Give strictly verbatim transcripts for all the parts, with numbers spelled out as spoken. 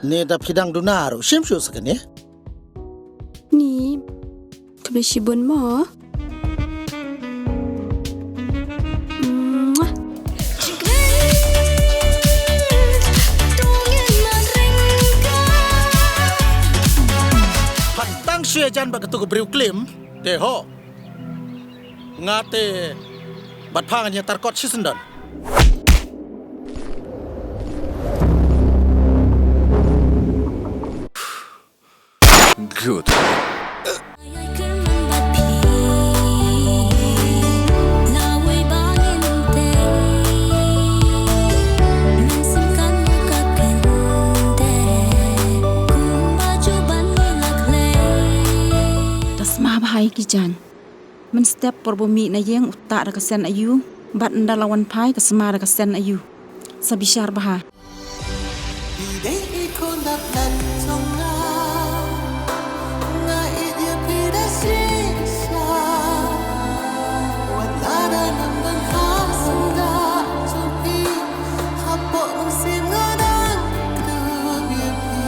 Ni da phi dang duna ruh shim shuh sa kane. Ni, khublei shibun mo. Phan tang shu ïajan bad katu ka briew klim te ho. Nga te bad pha ngan ïatar kot shisyndon. Good. Da sma bha ïa ki jaiñ. Mynstep por ba mih na ïing u tah da ka sen aïu, bad ynda la wan phai ka sma da ka sen aïu. Sa bishar bha. Dei i khun dap lat jong nga, nga ïeit ïa phi da shisha. Wat la da nam ban ha sngewbha jong phi, hapoh mynsiem nga dang kdup ïa phi.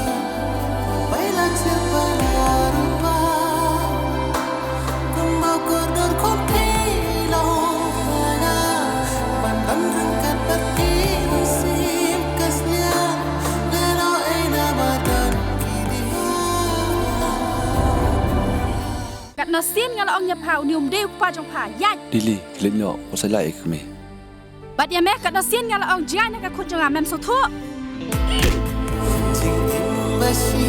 Bai la jia ba la ruh ba. Kumba kordor khun phi long ha nga, ban don ryngkat bad phi mynsiem ka sniang, lehnoh ei na ba don ki dei. Katno sien nga la ong ïa pha, une um dei u kpa jong pha, ïaid. Lily, khie leit noh, wat sa ïaid ïa ka kmie. Bad ïa me, katno sien nga la ong jngai na ka khun jong nga, mem sngewthuh. Jingim ba shi